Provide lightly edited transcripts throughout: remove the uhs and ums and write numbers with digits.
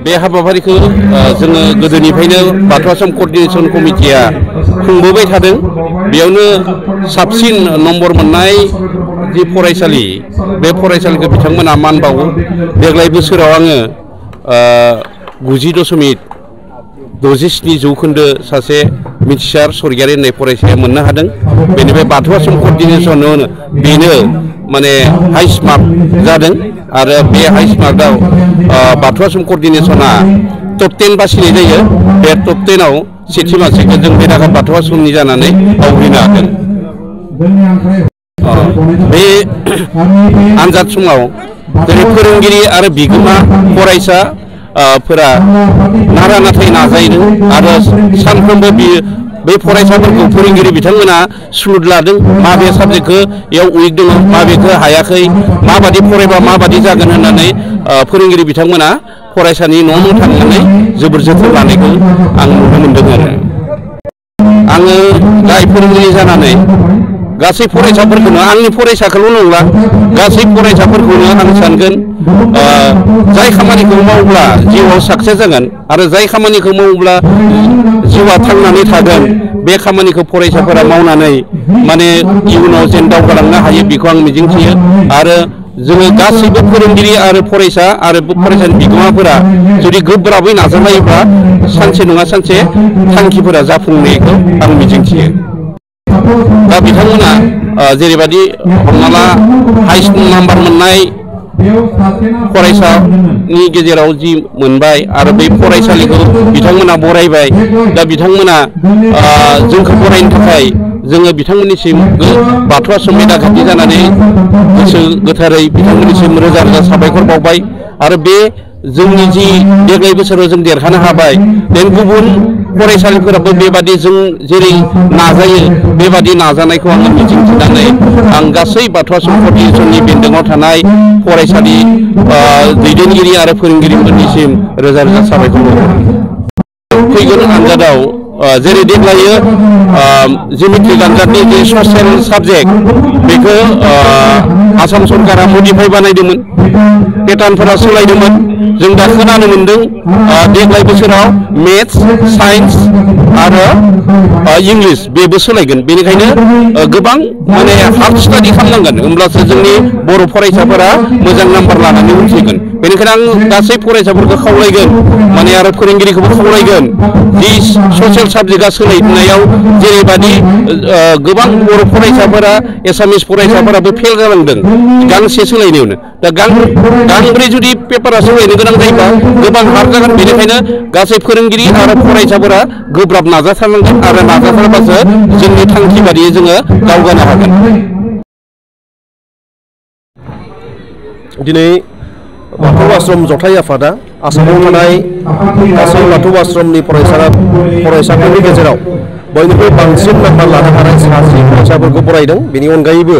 बे हाबाफारिखौ जोङो गोदोनिफ्रायनो बाथौ आश्रम क'र्डिनेशन कमिटिया खुंबोबाय थादों। बेयावनो साबसिन नम्बर मोननाय जि फरायसालि बे फरायसालिखौ बिथांमोना मान बावो। देग्लाय बोसोराव आङो 90.67 जौखोन्दो सासे मिथिसार स्वर्गियारि होननाय फरायसाया मोननो हादों। बेनिफ्राय बाथौ आश्रम क'र्डिनेशन बेनो माने हाइस्ट मार्क जादों आरो बे हाइस्ट मार्कआव बाथौ आश्रम क'र्डिनेशना टप 10 बासिनाय जायो। बे टप 10आव सेथि मासिखौ जों बेराघाट बाथौ आश्रमनि जानानै आवग्रिनो हादों। बे आनजाद समाव जेरै फोरोंगिरि आरो बिगोमा फरायसा फोरा नारा नाथाय नाजायो आरो सानफ्रोमबो बे फरायसाफोरखौ फोरोंगिरि बिथांमोना सुलुद लादों। माबे साबजेक्टखौ इयाव उइक दङ, माबेखौ हायाखै, माबादि फरायबा माबादि जागोन होननानै फोरोंगिरि बिथांमोना फरायसानि न' न' थांनानै जोबोर जोथोन लानायखौ आं नुनो मोनदों आरो आङो जाय फोरोंगिरि जानानै गासै फरायसाफोरखौनो आंनि फरायसाखौल' नंला गासै फरायसाफोरखौनो आं सानगोन जाय खामानिखौ मावब्ला जिउआव साक्सेस जागोन आरो जाय खामानिखौ मावब्ला जिउआ थांनानै थागोन बे खामानिखौ फरायसाफोरा मावनानै माने इयुनाव जेन दावगालांनो हायो बेखौ आं मिजिंथियो। आरो जोङो गासैबो फोरोंगिरि आरो फरायसा आरो फरायसानि बिगोमाफोरा जुदि गोब्राबै नाजालायोब्ला सानसे नङा सानसे थांखिफोरा जाफुंनायखौ आं मिजिंथियो। दा बिथांमोना जेरैबायदि हमना ला हाइस्ट नाम्बार मोननाय फरायसानि गेजेराव जि मोनबाय आरो बै फरायसालिखौ बिथांमोना बरायबाय। दा बिथांमोना जोंखौ बरायनो थाखाय जोङो बिथांमोननिसिम बाथौ आश्रम बेराघाटनि जानानै गोसो गोथारै बिथांमोननिसिम रोजा रोजा साबायखर बावबाय। आरो बे जोंनि जि देग्लाय बोसोराव जों देरहानो हाबाय देन गुबुन फरायसालिफोराबो बेबादि जों जेरै नाजायो बेबादि नाजानायखौ आङो मिजिंथिनानै आं गासै बाथौ आश्रम क'र्डिनेशननि बेन्दोङाव थानाय फरायसालि दैदेनगिरि आरो फोरोंगिरिफोरनिसिम रोजा रोजा साबायखर बावो। फैगोन आनजादाव जेरै देग्लायो जि मेट्रिक आनजादनि जे ससियेल साबजेक्ट बेखौ आसाम सरकारा मडिफाइ बानायदोंमोन, पेटार्नफोरा सोलायदोंमोन। जों दा खोनानो मोन्दों देग्लाय बोसोराव मेथ्स, साइन्स आरो इंलिश बेबो सोलायगोन। बेनिखायनो गोबां माने हार्ड स्टाडि खालामनांगोन होमब्लासो जोंनि बर' फरायसाफोरा मोजां नाम्बार लानानै उनथिगोन। बेनिखायनो आं गासै फरायसाफोरखौ खावलायगोन माने आरो फोरोंगिरिखौबो खावलायगोन जि ससियेल साबजेक्टआ सोलायनायाव जेरैबादि गोबां बर' फरायसाफोरा एसामिस फरायसाफोराबो फेल जालांदों गांसे सोलायनायावनो। दा गांब्रै जुदि पेपारा सोलायनो गोनां जायोबा गोबां हार्ड जागोन। बेनिखायनो गासै फोरोंगिरि आरो फरायसाफोरा गोब्राब नाजाथारनांगोन आरो नाजाथारबासो जोंनि थांखि बादियै जोङो दावगानो हागोन। दिनै बाथौ आश्रम जथाइ आफादा आसामाव थानाय गासै बाथौ आश्रमनि फरायसाफोरनि गेजेराव बयनिख्रुइ बांसिन नाम्बार लानो हानाय 60 फरायसाफोरखौ बरायदों। बेनि अनगायैबो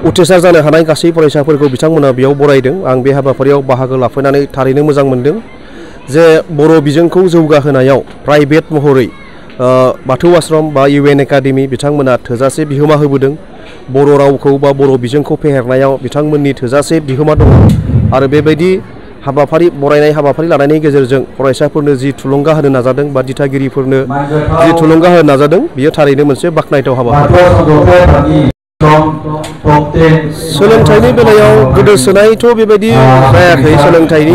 उथ्रिसार जानो हानाय गासै फरायसाफोरखौ बिथांमोना बेयाव बरायदों। आं बे हाबाफारियाव बाहागो लाफैनानै थारैनो मोजां मोनदों जे बर' बिजोंखौ जौगाहोनायाव प्राइभेट महरै बाथौ आश्रम बा UN एकाडेमि बिथांमोना थोजासे बिहोमा होबोदों। बर' रावखौ बा बर' बिजोंखौ फेहेरनायाव बिथांमोननि थोजासे बिहोमा दङ आरो बेबायदि बरायनाय हाबाफारि लानायनि गेजेरजों फरायसाफोरनो जि थुलुंगा होनो नाजादों बा दिथागिरिफोरनो जि थुलुंगा होनो नाजादों बियो थारैनो मोनसे बाख्नायथाव हाबाफारि। सोलोंथाइनि बेलायाव गोदोसोनायथ' बेबायदि जायाखै। सोलोंथाइनि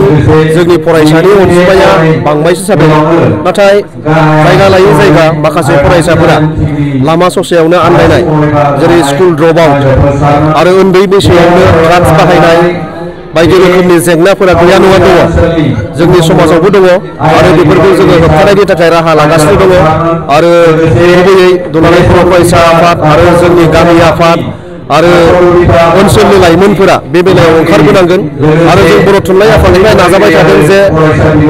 जोंनि फरायसानि अनजिमाया बांबायसो जादों। नाथाय जायगा लायै जायगा माखासे फरायसाफोरा लामा ससेयावनो आन्दायनाय जेरै स्कुल ड्रप आउट आरो उन्दै बैसोआवनो ड्राग्स बाहायनाय बायदि रोखोमनि जेंनाफोरा गैया नङा दङ, जोंनि समाजावबो दङ आरो बेफोरखौ जोङो होबथानायनि थाखाय राहा लागासिनो दङ। आरो गुबैयै दुलाराय बर' फरायसा आफाद आरो जोंनि गामि आफाद आरो ओनसोलनि लाइमोनफोरा बे बेलायाव ओंखारबोनांगोन। आरो जों बर' थुनलाइ आफादनिफ्राय नाजाबाय थादों जे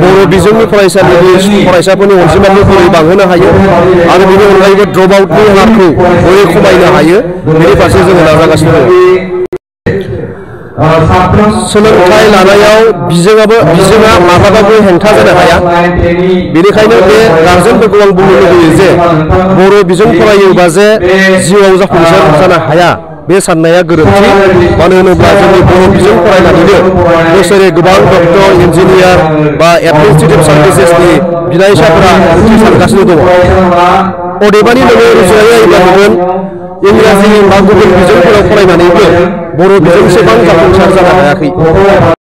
बर' बिजोंनि फरायसाफोरनि अनजिमाखौ बोरै बांहोनो हायो आरो बेनि अनगायैबो ड्रप आउटनि हारखौ बोरै खमायनो हायो बेनि फारसे जोङो नाजागासिनो दङ। सोलोंथाइ लानायाव बिजोङा माब्लाबाबो हेंथा जानो हाया। बेनिखायनो बे गारजेनफोरखौ आं बुंनो लुबैयो जे बर' बिजों फरायोबा जे जिउआव जाफुंसार जानो हाया बे साननाया गोरोन्थि। मानो होनोब्ला जोंनि बर' बिजों फरायनानैनो बोसोरे गोबां डक्टर, इन्जिनियार बा एडमिनिस्ट्रेटिभ सार्भिसेसनि बिनायसाफोरा उथ्रिसारगासिनो दङ। अदेबानि नोङो रुजुनानै नायोब्ला नुगोन इंराजि बा गुबुन बिजोंफोराव फरायनानैबो बर' बिजोंसेबां जाफुंसार जानो हायाखै।